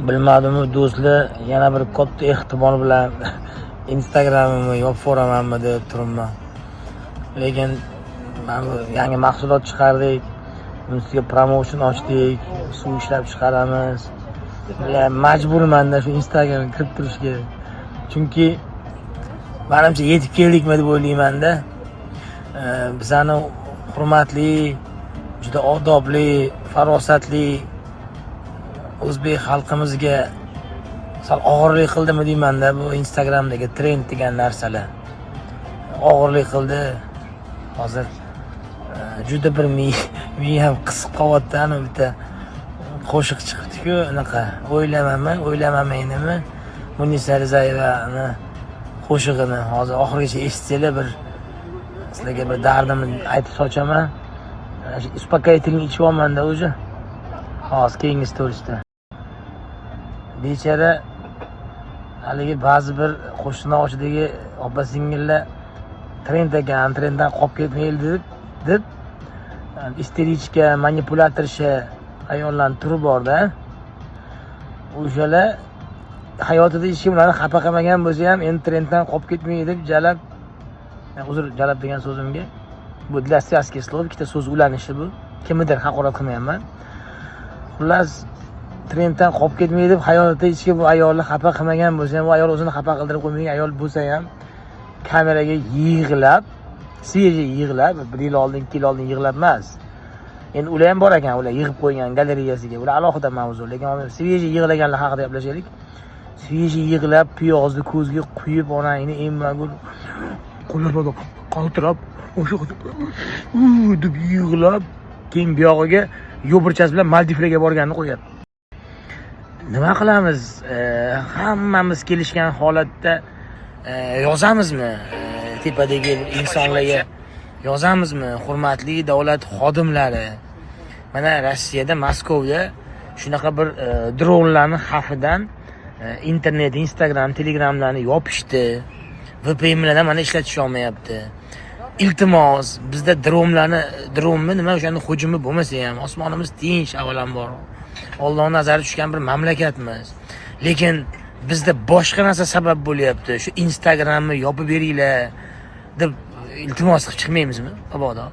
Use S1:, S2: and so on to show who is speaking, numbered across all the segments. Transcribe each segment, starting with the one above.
S1: Bilmadimu, do'stlar, yana bir katta ehtimol bilan Instagramimni yopib yuboramanmi deb turibman. Lekin mana bu yangi mahsulot chiqardik. Buni ustiga promotion ochdik, suv ishlab chiqaramiz. Majburmanda shu Instagramga kirib turishga. Chunki manimcha yetib keldikmi deb o'ylaymanda. Bizani hurmatli, juda odobli, farosatli o'zbek xalqimizga sal og'irlik qildimi deymanda, bu Instagramdagi trend degan narsalar. Og'irlik qildi. Hozir juda bir miyam qisib qolyapti. Ana bitta qo'shiq chiqibdi-ku, anaqa o'ylamaman, o'ylamaman, Munisa Rizayevani qo'shig'ini hozir oxirigacha eshitsanglar, bir sizlarga bir dardimni aytib sochaman. Успокоительный ichyapmanda уже. Hozir keyingi storiesda. Bechara haligi ba'zi bir qo'shni ochidagi opa singillar trend ekan, trenddan qolib ketmaylik deb истеричка, манипуляторша ayollarni turi borda. O'shalar hayotida hech kim ularni xafa qilmagan bo'lsa ham, endi trenddan qolib ketmay deb jalab, uzr, jalab degan so'zimga, bu для связки слов, ikkita so'z ulanishi bu. Kimnidir haqorat qilmayapman. Xullas, trenddan qolib ketmay deb hayotida hech kim bu ayolni xafa qilmagan bo'lsa ham, bu ayol o'zini xafa qildirib qo'ymagan ayol bo'lsa ham, kameraga yig'lab, свежий yig'lab, bir yil oldin, 2 yil oldin yig'lab emas. Endi ular ham bor ekan, ular yig'ib qo'ygan galereyasiga. Ular alohida mavzu, lekin hozir свежий yig'laganlar haqida gaplashaylik. Свежий yig'lab, piyozni ko'zga quyib, onangni emmagur qo'llari qaltirab, o'sha deb yig'lab, keyin buyog'iga yo'birchasi bilan Maldivlarga borganini qo'yapti. Nima qilamiz? Hammamiz kelishgan holatda yozamizmi? Tepadagi insonlarga yozamizmi? Hurmatli davlat xodimlari, mana Rossiyada, Moskvada shunaqa bir dronlarni xavfidan internet, Instagram, Telegramlarni yopishdi. VPNlardan mana ishlatisholmayapti. Iltimos, bizda dronlarni, dronmi nima, o'shani hujumi bo'lmasa ham, osmonimiz tinch, avvalambor. Alloh nazari tushgan bir mamlakatmiz. Lekin bizda boshqa narsa sabab bo'lyapti. Shu Instagramni yopib beringlar deb iltimos qilib chiqmaymizmi, mabodo?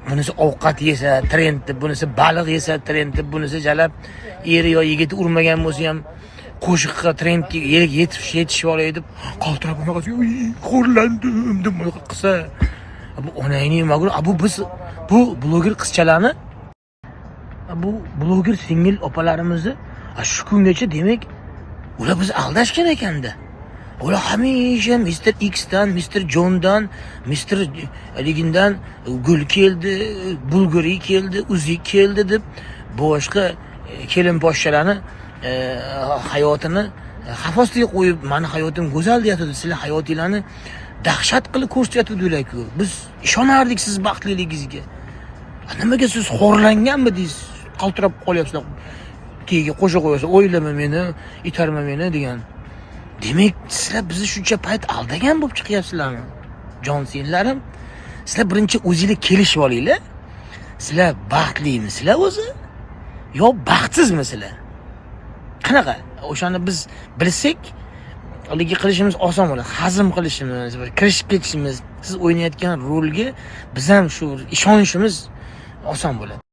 S1: Bunisi ovqat yesa trend deb, bunisi baliq yesa trend deb, bunisi jalab eri yo yigiti urmagan bo'lsa ham qo'shiqqa, trendga yetishib olay deb qaltirab, bunaqasiga "Uy, xo'rlandim" deb bunaqa qilsa, bu onangni magur, bu biz bu bloger qizchalarni, bu bloger singil opalarimizni shu kungacha, demak, ular bizni aldashgan ekanda. Ular hamisha Mister Xdan, Mister Jondan, Mister haligindan gul keldi, bulgari keldi, uzi keldi deb boshqa kelin poshshalarni hayotini xavf ostiga qo'yib, mani hayotim go'zal deyatdi, sizlar hayotinglarni dahshat qilib ko'rsatayotgandilar-ku. Biz ishonardik siz baxtliligingizga. Nimaga siz xo'rlanganmidingiz? Qaltirab qolyapsizlar. Tagiga qo'sha qo'yasiz, o'ylama meni, itarma meni degan. Demak, sizlar bizni shuncha payt aldagan bo'lib chiqyapsizlarmi? Jon senlarim, sizlar birinchi o'zinglar kelishib olinglar. Sizlar baxtlimisizlar o'zi? Yo baxtsizmisizlar? Qanaqa? O'shani biz bilsak, haligi qilishimiz oson bo'ladi. Hazm qilishimiz, bir kirishib ketishimiz, siz o'ynayotgan rolga biz ham shu ishonishimiz oson bo'ladi.